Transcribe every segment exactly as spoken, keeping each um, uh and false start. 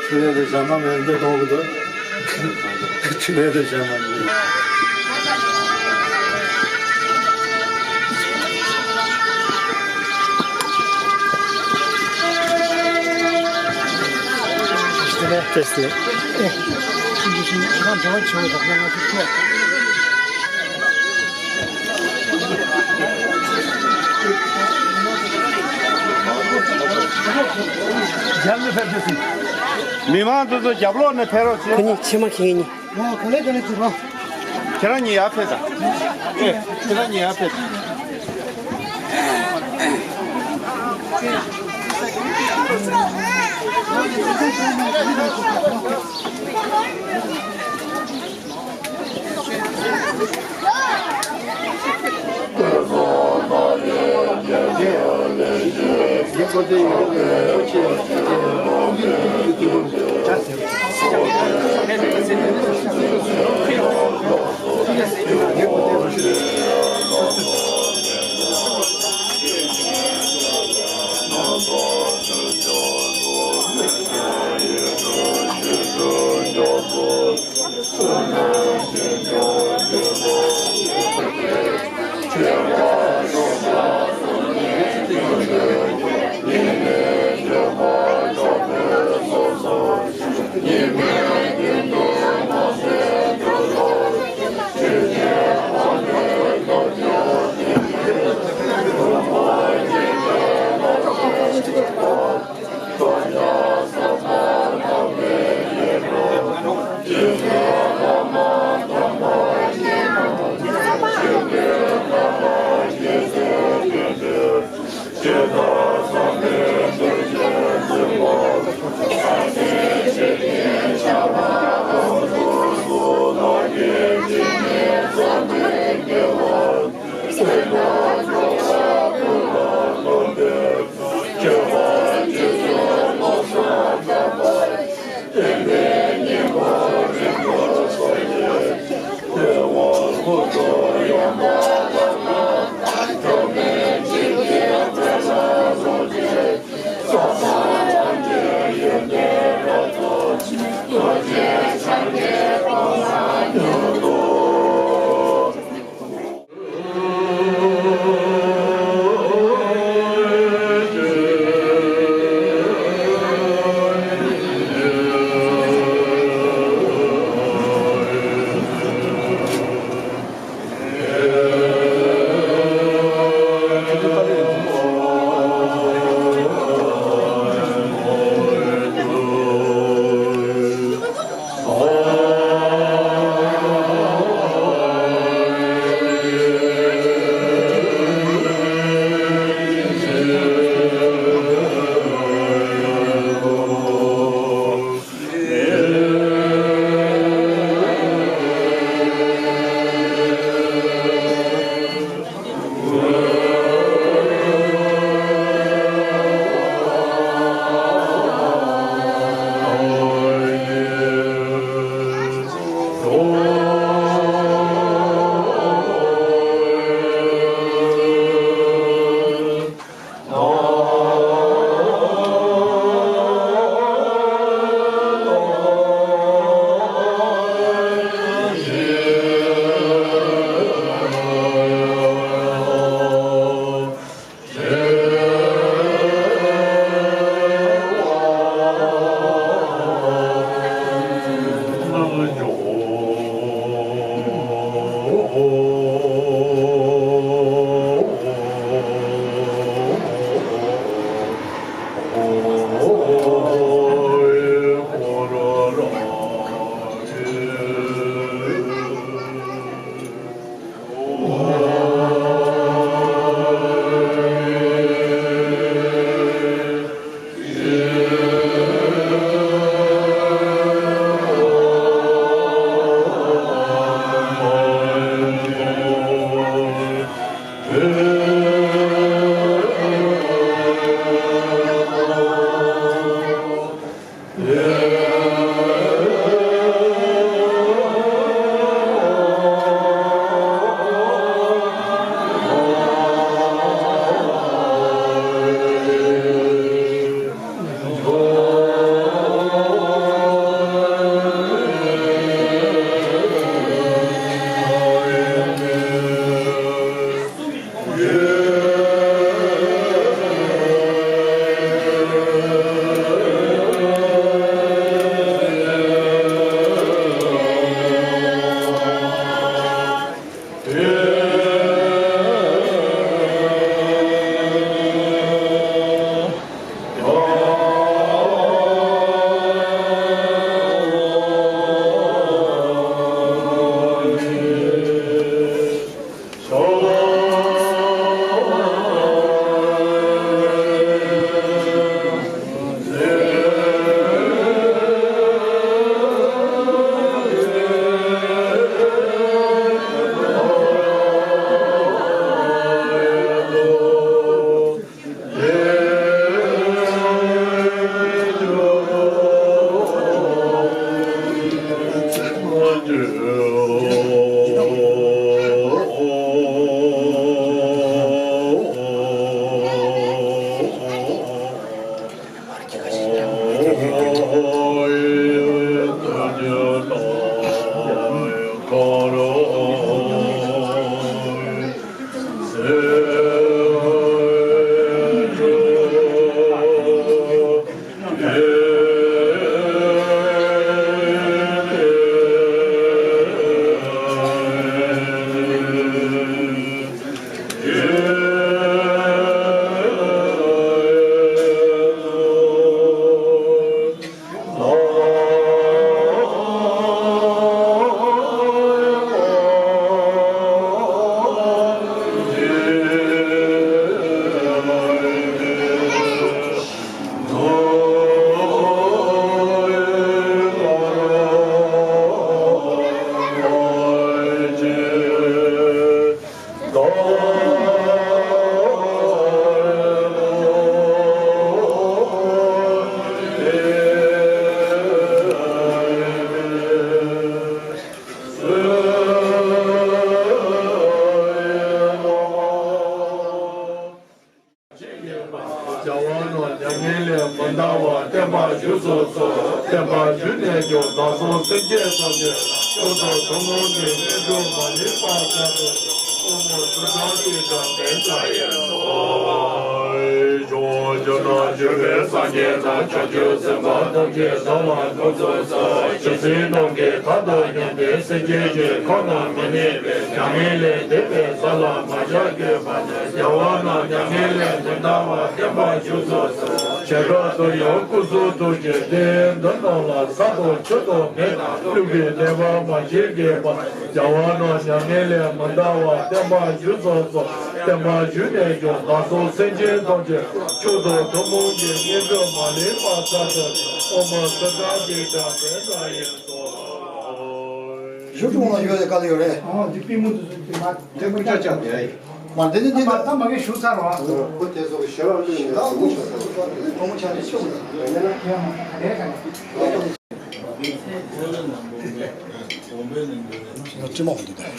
ཁྱོད་རང་གི་ཞྭ་མོ་མེད་འདི་གཏོང་གི་འདུག་ཁྱོད་རང་གི་ཞྭ་མོ་མེད། བཀྲ་ཤིས་བདེ་ལེགས། མི་མང་དེ་ཚོ་རྒྱབ་ལོགས་ནས་ཕེབས་རོགས་བྱེད། ཁོ་གཉིས་ཕྱི་མ་ཁེངས་གཉིས། ཁྱེད་རང་གཉིས་ཡར་ཕེབས་དང་། ཨེ། ཁྱེད་རང་གཉིས་ཡར་ཕེབས། རྒྱལ་བ་རྣམས་མྱ་ངན་ལས་མི་འདའ་བར་བསྟན་པ་བཞུགས་སུ་གསོལ། བསྟན་པ་བཞུགས་ནས་ཀྱང་བདག་སོགས་སེམས་ཅན་ཐམས་ཅད་མཆོག་དང་ཐུན་མོང་གི་དངོས་གྲུབ་མ་ལུས་པ་སྩལ་དུ་གསོལ། ཨོཾ་སུ་དྷ་ཏི་ཏྲ་བཛྲ་ཡེ་སྭཱ་ཧཱ། ཕྱོགས་བཅུ་ན་བཞུགས་པའི་སངས་རྒྱས་དང་བྱང་ཆུབ་སེམས་དཔའ་ཐམས་ཅད་བདག་ལ་དགོངས་སུ་གསོལ། ཇི་སྲིད་ནམ་མཁའི་མཐའ་དང་མཉམ་པའི་སེམས་ཅན་གྱི་ཁམས་ན་མི་གནས་པའི་མྱ་ངན་ལས་འདས་པའི་ས་ལ་མ་ཆགས་གྱུར་པ་དང་། རྒྱལ་བ་རྣམས་མྱ་ངན་ལས་མི་འདའ་བར་བསྟན་པ་བཞུགས་སུ་གསོལ། བྱེ་བྲག་ཏུ་ཡང་སྐུ་གསུང་ཐུགས་ཀྱི་རྟེན་འདི་རྣམས་ལ་ས་དང་ཆུ་དང་མེ་དང་རླུང་གི་གནོད་པ་མ་བྱེད་པར། རྒྱལ་བ་རྣམས་མྱ་ངན་ལས་མི་འདའ་བར་བསྟན་པ་བཞུགས་སུ་གསོལ། བསྟན་པ་བཞུགས་ནས་ཀྱང་བདག་སོགས་སེམས་ཅན་ཐམས་ཅད་མཆོག་དང་ཐུན་མོང་གི་དངོས་གྲུབ་མ་ལུས་པ་སྩལ་དུ་གསོལ། ཨོཾ་སུ་དྷ་ཏི་ཏྲ་བཛྲ་ཡེ་སྭཱ་ཧཱ། ཞུ་ཀྲུང་ལ་ཡོད་དེ་ག་ལ་ཡོད་རེད། ཨོ་འདི་པུས་མོ་དེ་ཚོ་དེ་མ་དེ་མ་ཆག་ཆག་དེ་ཡ་ཡིན། མ་འདི་འདི་འདི་ད་མ་གི་ཞུ་ཚར་བ། ཁོ་དེ་ཚོ་གི་ཞེ་བ་ལོས་ནས་ད་ཨུ་ཆ་ཚ་ཁོ་མོ་ཆ་ཚ་ཆོག་ནས་ཡང་ན་ག་རེ་ག་རེ། ཅི་མ་འདུག་ཅི་མ་འདུག་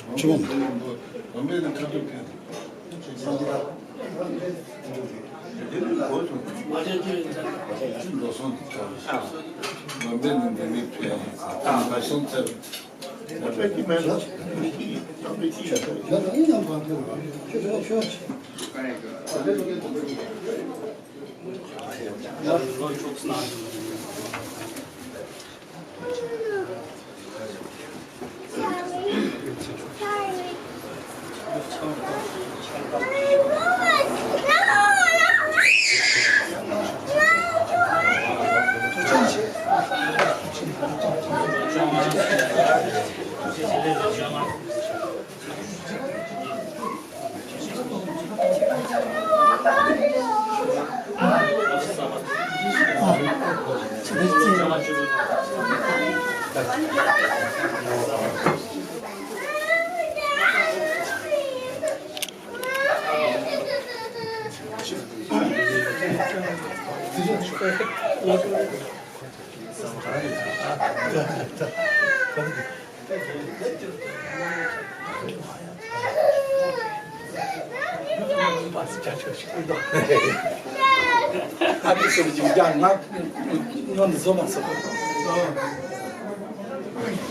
ཨ་ནི་སོ་ཅིག་ཀྱང་ང་ང་འདི་བཟོ་མ་སོང་།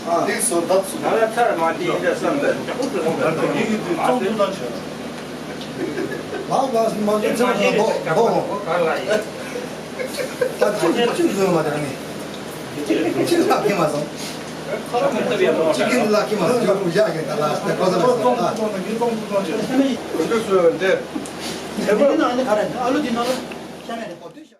ཨ་འདི་བཟོ་ཐབས་སུ། ང་ལ་ཚར་མ་དེ་ཡིན་ད་བསམ་པས། ཡིན་གྱི་དུས་གཙང་དུ་ལ་ཆོད། ལགས་ལགས་མ་འདི་ཚར་མ་དོ་དོ། ད་ཅི་ཅི་བཟོས་མ་དེ་ནི། ཅི་ལགས་ཀྱི་མ་སོང་། ཅི་ཀྱི་ལགས་ཀྱི་མ་སོང་། ཡོད་པོ་ཡག་གི་ད་ལ་ད་གོ་ས་མ་སོང་ཨ། འདི་སུ་འདི། དེ་ནི་ཨ་ནི་ག་རེ་ཨ་ལུ་འདི་ནང་ལ་ཤ་མེད་རེད་པོ་དུས་ཤ།